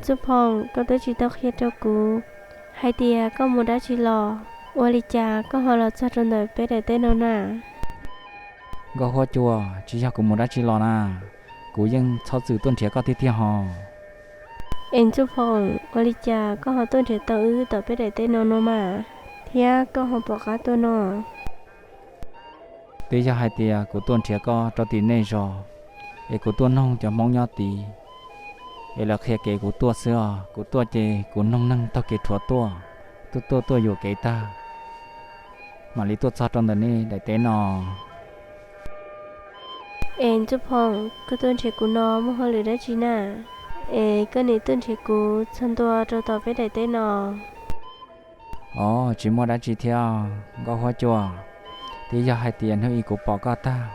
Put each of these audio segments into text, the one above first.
Ntxuj Phoo, koj twb tsis tau qhia rau kuv hais tias koj mus dab tsi los, ua li cas koj ho los txog rau ntawm peb daim teb no na? Nkauj Huab Cua, tsis yog kuv mus dab tsi los na, kuv yeej txhob txwm tuaj nrhiav koj tiag tiag hos. Es Ntxuj Phoo, ua li cas koj ho tuaj nrhiav tau wb tom peb daim teb no no mas, thiab koj ho pom qab tuaj no? Twb yog hais tias kuv tuaj nrhiav koj rau tim nej zos, es kuv tuaj noog cov Hmoob nyob tid, es lawv qhia kev kuv tuaj xwb os. Kuv tuaj ces kuv noog neeg taug kev rhuav tuaj, tuaj tuaj tuaj yuam kev tag, mam li tuaj txog rau ntawm nej daim teb no. Es Ntxuj Phoo, koj tuaj nrhiav kuv no muaj hauj lwm dab tsi na? Es koj nim tuaj nrhiav kuv txog ntua rau tom peb daim teb no? Os, tsis muaj dab tsi thiab Nkauj Huab Cua, twb yog hais tias hnub ib kuv pom koj tag,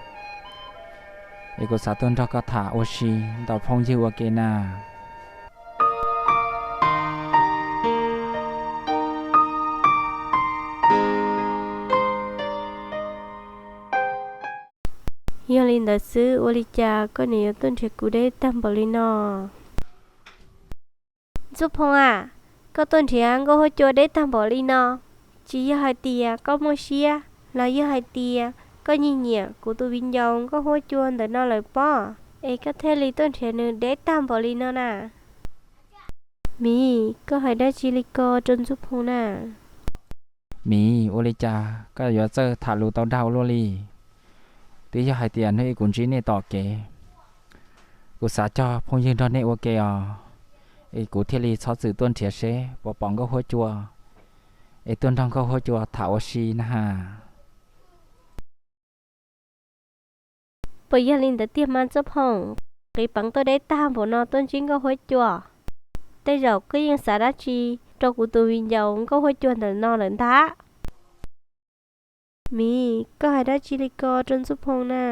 es kuv xav tuaj nrog koj tham ua si, ntaus phooj ywg ua ke na. Yog li ntawd xwb ua li cas koj nim yuav tuaj nrhiav kuv deb tag npaum li no? Ntxuj Phoo a, koj tuaj nrhiav Nkauj Huab Cua deb tag npaum li no, tsis yog hais tias koj muaj siab los yog hais tias koj nyiam nyiam kuv tus viv ncaus Nkauj Huab Cua ntawm no lawm pob, es koj thiaj li tuaj nrhiav nws deb tag npaum li no na? Miv, koj hais dab tsi li ko rau Ntxuj Phoo na? Miv, ua li cas koj yuav txawj tham lus tau dag ua luaj li? Twb yog hais tias hnub ib kuv ntsib nej tom kev, kuv xav cog phooj ywg nrog nej ua ke os, es kuv thiaj li txhob txwm tuaj nrhiav seb puas pom Nkauj Huab Cua, es tuaj nrog Nkauj Huab Cua tham ua si na has. Puas yog li ntawd tiag mas Ntxuj Phoo? Qiv peev tuaj deb tag npaum no tuaj ntsib Nkauj Huab Cua, tej zaum koj yeej xav dab tsi rau kuv tus viv ncaus Nkauj Huab Cua ntawm no lawm ntag. Miv, koj hais dab tsi li ko rau Ntxuj Phoo na?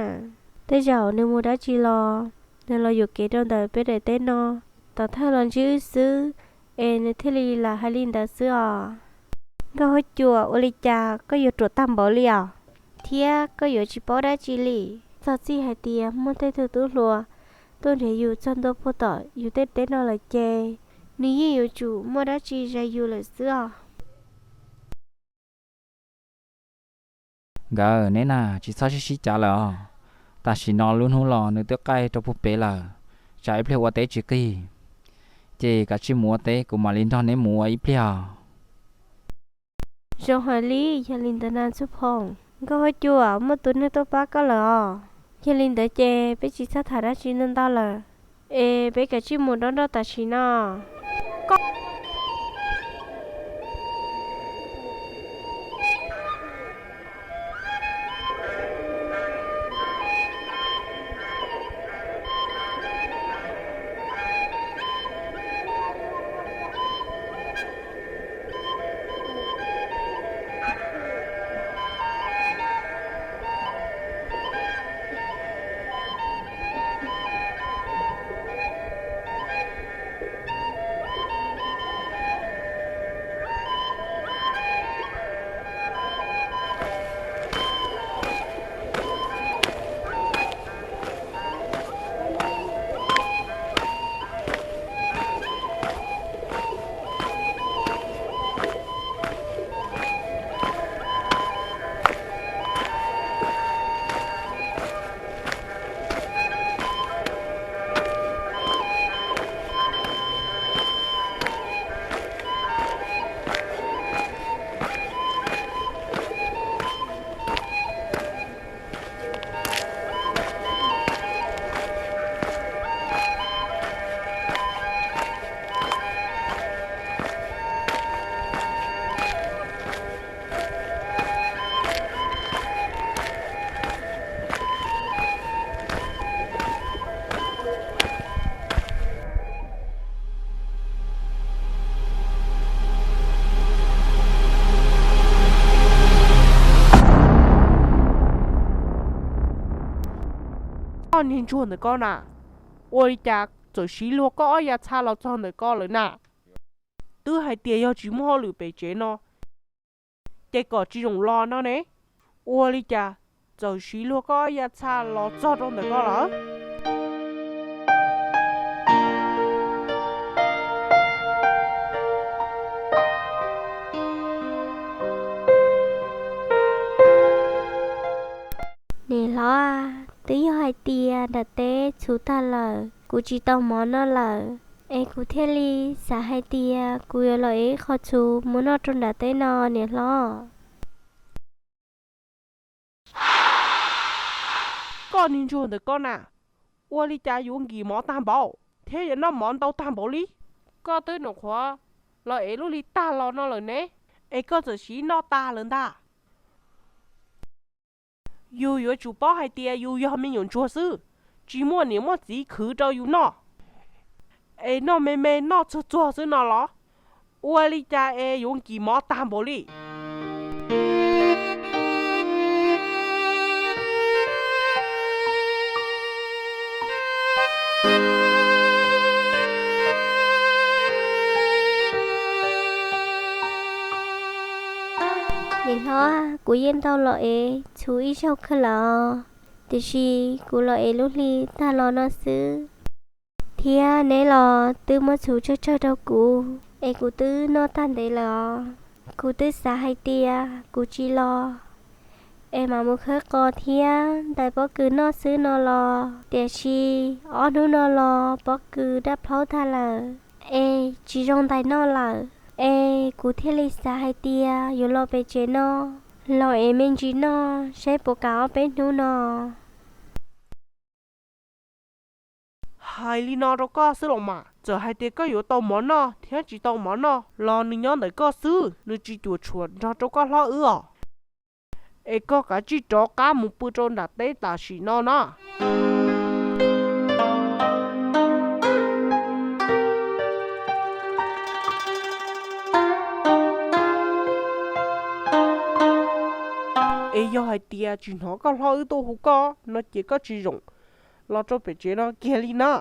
Tej zaum nws mus dab tsi los, nws los yuam kev rau ntawm peb daim teb no, tom thawj los ntsib wb xwb, es nws thiaj li lam hais li ntawd xwb os. Nkauj Huab Cua, ua li cas koj yuav ruam tag npaum li os? Thiab koj yuav tsis paub dab tsi li? Txog txij hais tias muaj tej tug tub hluas tuaj nrhiav yus txog ntua puag tom yus tej teb no lawm ces, nws yeej yuav tsum muaj dab tsi zais yus lawm xwb os. Nkawd, neb na tsis txhob sib sib cav lawm os. Tam sim no lub hnub los nws twb qaij rau puag pem lawm, tsam ib pliag ua teb tsis qig, ces kav tsij mus ua teb, kuv mam li nrog neb mus ua ib pliag os. Zoo hais li, yog li ntawd na Ntxuj Phoo, Nkauj Huab Cua, muaj tus neeg tuaj pab koj lawm os. Yog li ntawd ces peb tsis txhob tham dab tsi ntau ntau lawm, es peb kav tsij mus dob nroj tam sim no. Koj niag ntsuag ntawm koj na, ua li cas txawm siv luag koj ob yav txha los txog ntawm koj lawm na? Twb hais tias yog tsis muaj hauj lwm pem tsev no, ces kom tsis zoo los no ne. Ua li cas txawm siv luag koj ob yav txha los txog rau ntawm koj lawm? Hlob, twb yog hais tias nram teb txhuv tag lawm, kuv tsis tau mov noj lawm, es kuv thiaj li xav hais tias kuv yuav los ev ib qho txhuv mus noj rau nram teb no niam hlob. Koj niag ntsuag ntawm koj na, ua li cas yuav nkim mov tag npaum thiab yuav noj mov ntau tag npaum li? Koj twb nyuam qhuav los ev lub hli tag los no lawm ne, es koj txawm siv noj tas lawm ntag. Yus yuav tsum paub hais tias yus yog me nyuam ntsuag xwb, tsis muaj niam muaj txiv khwv rau yus noj, es noj me me noj txuag txuag xwb no los? Ua li cas es yuav nkim mov tag npaum li? Niam hlob, kuv yeej tau los ev txhuv ib zaug kawg lawm os, tiam sis kuv los ev lub hli tag los no xwb, thiab neb los twb muab txhuv tsawg tsawg rau kuv, es kuv twb noj tag ntev lawm os. Kuv twb xav hais tias kuv tsis los, es mam mus khawb qos thiab ntais pob kws noj xwb no los, tiam sis ob hnub no los pob kws daj plaub tag lawm, es tsis zoo ntais noj lawm. Es kuv thiaj li xav hais tias yuav los pem tsev no, los ev me ntsis noj saib puas kam ob peb hnub no. Hais li no rau koj xwb los mas, txawm hais tias koj yuav tau mov noj thiab tsis tau mov noj los nws nyob ntawm koj xwb, nws tsis cuam tshuam nrog rau koj hlob wb os. Es koj kav tsij rov qab mus pw rau nram teb tam sim no na. Es yog hais tias tsis hnov koj hlob wb tuaj hu koj no ces koj tsis zoo los rau pem tsev no kiag li na.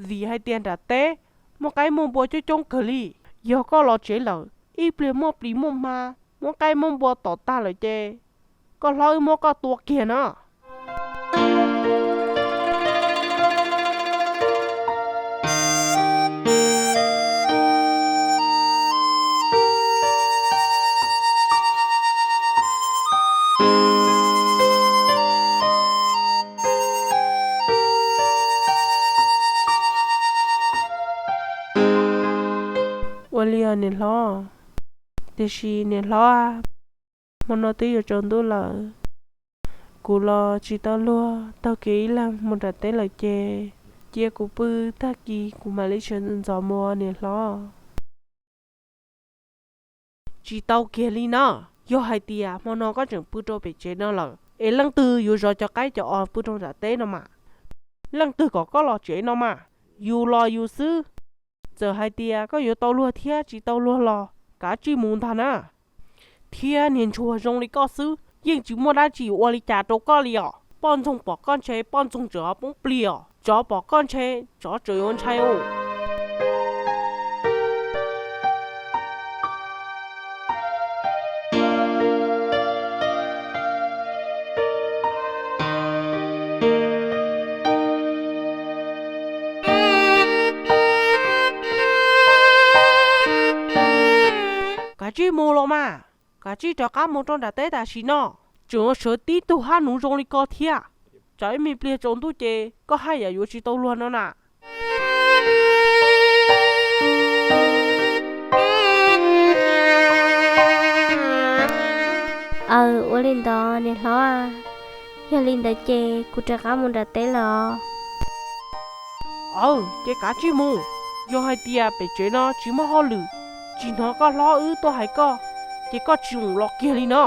Vim hais tias nram teb muaj qaib muaj npua coob coob kawg li. Yog koj los tsev lawm, ib pliag muaj plis muaj hma, muab qaib muab npua tom tag lawm ces koj hlob wb muab koj tua kiag na. Ua li os niam hlob. Tiam sis niam hlob, hmo no twb yuav tsaus ntuj lawm, kuv los tsis tau luag taug kev ib leeg mus nram teb lawm ces cia kuv pw tag kis kuv mam li sawv ntxov mus niam hlob. Tsis tau kiag li na. Yog hais tias hmo no koj tseem pw rau pem tsev no lawm es leej twg yuav zov cov qaib cov os pw rau nram teb no mas? Leej twg kom koj los tsev no mas? Yus los yus xwb. Txawm hais tias koj yuav tau luag thiab tsis tau luag los kav tsij mus ntag na. Thiab niag ntsuag zoo li koj xwb yeej tsis muaj dab tsi ua li cas rau koj li os. Poj ntxoog pom koj ntshe poj ntxoog tseem poob plig os. Tsov pom koj ntshe tsov tseem yuav ntshai os. Kav tsij mus los mas, kav tsij rov qab mus rau nram teb tam sim no. Tseem ua sawv tib tug hab nuv zoo li ko thiab, tsam ib me pliag tsaus ntuj ces koj haj yam yuav tsis tau luag no na. Aw, ua li ntawd niam hlob, yog li ntawd ces kuv rov qab mus nram teb lawm os. Aw, ces kav tsij mus. Yog hais tias pem tsev no tsis muaj hauj lwm, tsis hnov koj hlob wb tuaj hais koj, ces koj tsis mus los kiag li no.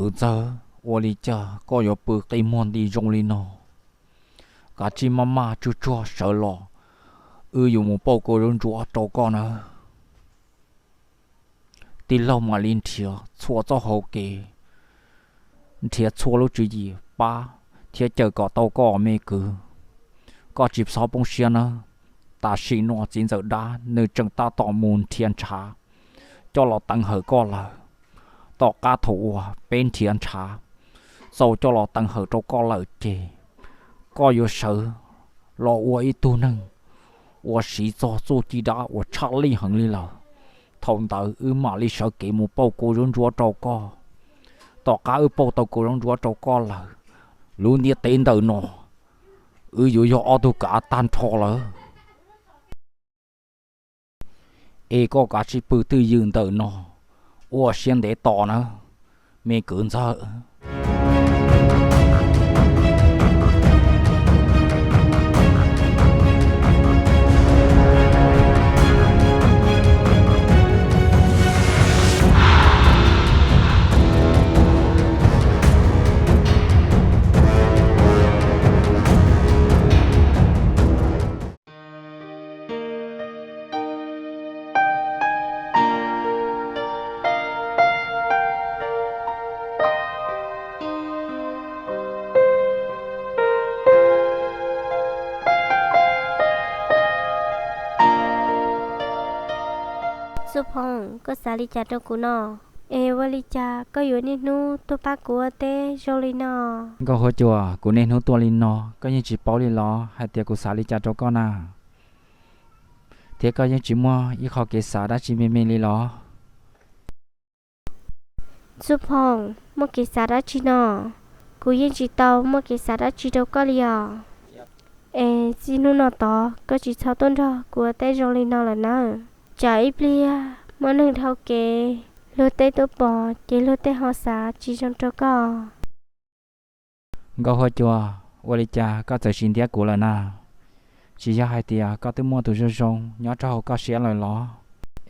Ntxawg, ua li cas koj yuav pw qi muag nti zoo li no? Kav tsij maj maj tsuag tsuag sawv los, wb yuav mus pauj kua zaub ntsuab rau koj nawb. Tij laug mam li nrhiav txhua txoj hauv kev, nrhiav txhua lub tswv yim pab thiab cawm kom tau koj me kwv. Koj tsis txhob poob siab nawb. Tam sim no txiv ntxawm dab nws tseem tab tom mus nrhiav ntshav coj los teev hawm koj lawm. Tom qab thaum uas peb nrhiav ntshav txaus coj los teev hawm rau koj lawm ces koj yuav sawv los ua ib tug neeg uas siv txog txuj ci dab uas tshaj lij heev li lawm. Thaum ntawd wb mam li sawv kev mus pauj kua zaub ntsuab rau koj. Tom qab wb pauj tau kua zaub ntsuab rau koj lawm, lub ntiaj teb ntawm no wb yuav yog ob tug kav tag nrho lawm. Es koj kav tsij pw twj ywm ntawm no, ua siab ntev tos nawb, me kwv ntxawg. Txuj Phoom, koj xav li cas rau kuv no? Es ua li cas koj yuav niaj hnub tuaj pab kuv ua teb zoo li no? Nkauj Huab Cua, kuv niaj hnub tuaj li no koj yeej tsis paub li los hais tias kuv xav li cas rau koj na? Thiab koj yeej tsis muaj ib qho kev xav dab tsi me me li los? Txuj Phoom, muaj kev xav dab tsi no? Kuv yeej tsis tau muaj kev xav dab tsi rau koj li os. Es txij hnub no tod koj tsis txhob tuaj nrog kuv ua teb zoo li no lawm nawb. Tsam ib pliag muaj neeg dhau kev luag tej tuaj pom ces luag tej ho xav tsis zoo rau koj. Nkauj Huab Cua, ua li cas koj txawm tsis ntiab kuv lawm na? Tsis yog hais tias koj twb muaj tus zoo zoo nyob rau hauv koj siab lawm los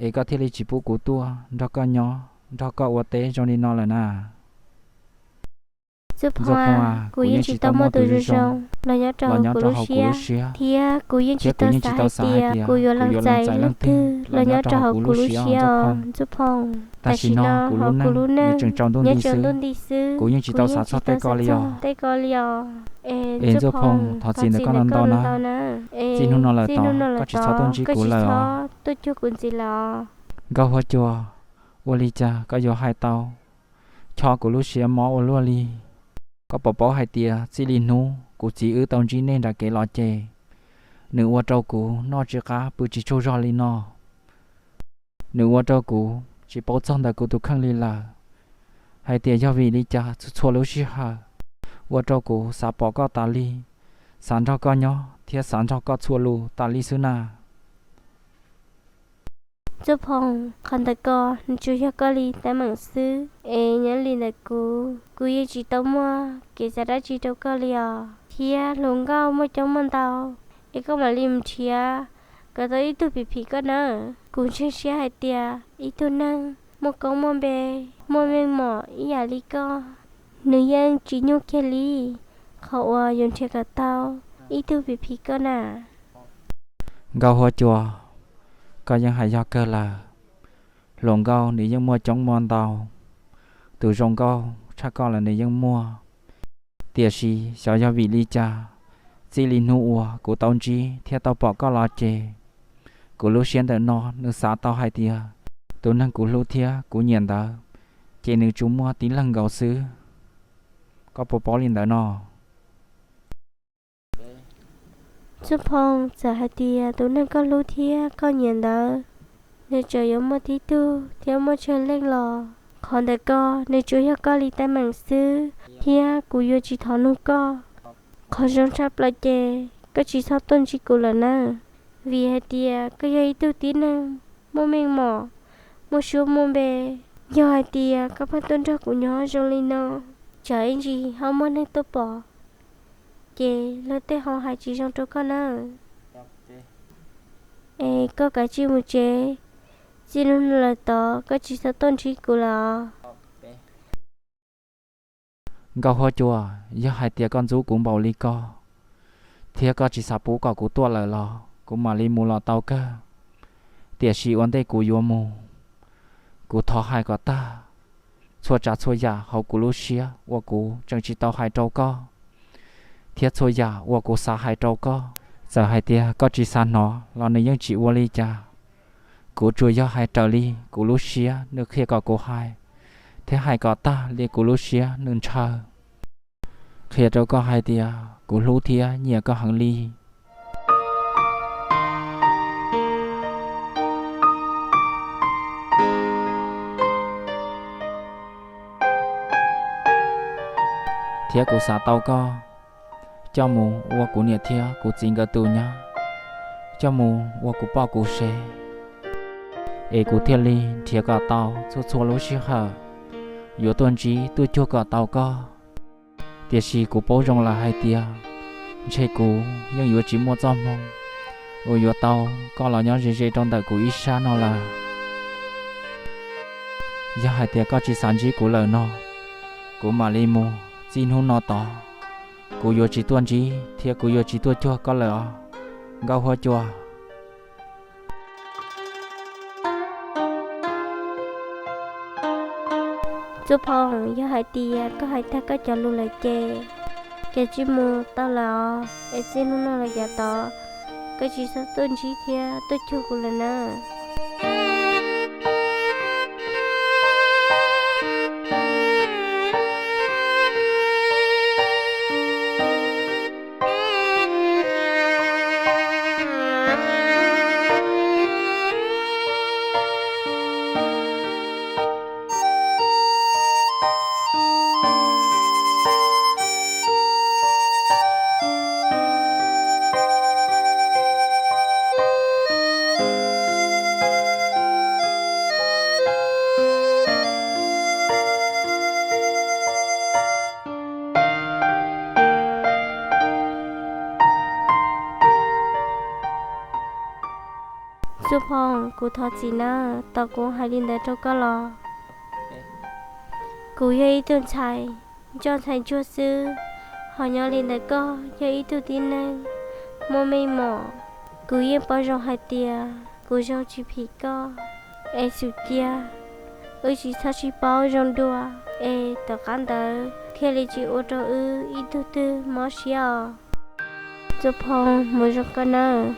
es koj thiaj li tsis pub kuv tuaj nrog koj nyob nrog koj ua teb zoo li no lawm na? Txuj Phoom, kuv yeej tsis tau muaj tus zoo zoo los nyob rau hauv kuv lub siab, thiab kuv yeej tsis tau xav hais tias kuv yuav lees txais leej twg los nyob rau hauv kuv lub siab os Txuj Phoom. Tam sim no kuv lub neej nyob tseem tsaus ntuj nti xwb, kuv yeej tsis tau xav txog tej ko li os. Es Txuj Phoom, thov txim ntawm koj no ntau na. Txij hnub no lawm tod koj tsis txhob tuaj ntsib kuv lawm os. Nkauj Huab Cua, ua li cas koj yuav hais tau chob kuv lub siab mob ua luaj li? Koj puas paub hais tias txij li hnub kuv txiv wb tau ntsib nej nram kev los ces nws ua rau kuv noj tsis qab pw tsis tsaug zog li no. Nws ua rau kuv tsis paub txog ntawm kuv tus kheej li lawm, hais tias yog vim li cas txhua txhua lub sij hawm ua rau kuv xav pom koj tas li, xav nrog koj nyob thiab xav nrog koj txhua lus tas li xwb na. Txuj Phoom, qhov ntawm ko nws tsuas yog koj li teeb meem xwb, es nyob li ntawm kuv, kuv yeej tsis tau muaj kev xav dab tsi rau koj li os. Thiab hluas nkauj muaj coob muaj ntau, es koj mam li mus nrhiav kom tau ib tug phim phim koj nawb. Kuv ntseeg siab hais tias ib tug neeg muaj koob muaj npe, muaj meej mom ib yam li koj, nws yeej tsis nyuaj kiag li qhov uas yuav nrhiav kom tau ib tug phim phim koj na. Nkauj Huab Cua, koj yeej hais yog kawg lawm. Hluas nkauj nws yeej muaj coob muaj ntau, tus zoo nkauj tshaj koj los nws yeej muaj. Tiam sis xyov yog vim li cas, txij li hnub uas kuv tau ntsib thiab tau pom koj los ces kuv lub siab ntawm no nws xav tau hais tias tus neeg kuv hlub thiab kuv nyiam ntawd ces nws tsuas muaj tib leeg nkaus xwb. Koj puas paub li ntawd no? Txuj Phoom, txawm hais tias tus neeg koj hlub thiab koj nyiam ntawd nws tseem yuav muaj tib tug thiab muaj tsawg leej los qhov ntawm ko nws tsuas yog koj li teeb meem xwb, thiab kuv yuav tsis thov nug koj. Qhov zoo tshaj plaws ces koj tsis txhob tuaj ntsib kuv lawm nawb, vim hais tias koj yog ib tug tib neeg muaj meej mom, muaj suab muaj npe. Yog hais tias koj pheej tuaj nrog kuv nyob zoo li no, tsam ib ntsis ho muaj neeg tuaj pom, ces luag tej ho hais tsis zoo rau koj nawb. Es koj kav tsij mus tsev, txij hnub no lawm tod koj tsis txhob tuaj ntsib kuv lawm os. Nkauj Huab Cua, yog hais tias koj ntxub kuv npaum li ko, thiab koj tsis xav pub kom kuv tuaj lawm los kuv mam li mus los tau kawg. Tiam sis ua ntej kuv yuav mus, kuv thov hais kom tag txhua tsav txhua yam hauv kuv lub siab uas kuv tseem tsis tau hais rau koj, thiab txhua yam uas kuv xav hais rau koj. Txawm hais tias koj tsis xav hnov los nws yeej tsis ua li cas. Kuv tsuas yog hais raws li kuv lub siab nws qhia kom kuv hais, thiab hais kom tag li kuv lub siab nws ntshaw, qhia rau koj hais tias kuv hlub thiab nyiam koj heev li. Thiab kuv xav tau koj coj mus ua kuv niam thiab kuv txiv nkawd tus nyab, coj mus ua kuv poj kuv sev, es kuv thiaj li nrhiav kom tau txhua txhua lub sij hawm yuav tuaj ntsib tuaj cuag kom tau koj. Tiam sis kuv paub zoo lawm hais tias ntshe kuv yeej yuav tsis muaj txoj hmoo uas yuav tau koj los nyob ze ze rau ntawm kuv ib sab no lawm. Yog hais tias koj tsis xav ntsib kuv lawm no, kuv mam li mus. Txij hnub no tod, kuv yuav tsis tuaj ntsib thiab kuv yuav tsis tuaj cuag koj lawm os, Nkauj Huab Cua. Txuj Phoo, yog hais tias koj hais tag koj cov lus lawm ces, ces tsis mus tau lawm os. Es txij hnub no los yav tod, koj tsis txhob tuaj ntsib thiab tuaj cuag kuv lawm nawb. Txuj Phoo, kuv thov txim nawb, tos kuv hais li ntawd rau koj los. Kuv yog ib tug ntxhais ntsuag ntxhais ntsuag xwb, ho nyob li ntawm koj yog ib tug tib neeg muaj meej mom. Kuv yeej paub zoo hais tias kuv zoo tsis phim koj, es xum cia wb tsis txhob sib paub zoo dua, es tom qab ntawd thiaj li tsis ua rau wb ib tug twg mob siab os. Txuj Phoo, mus zoo koj nawb.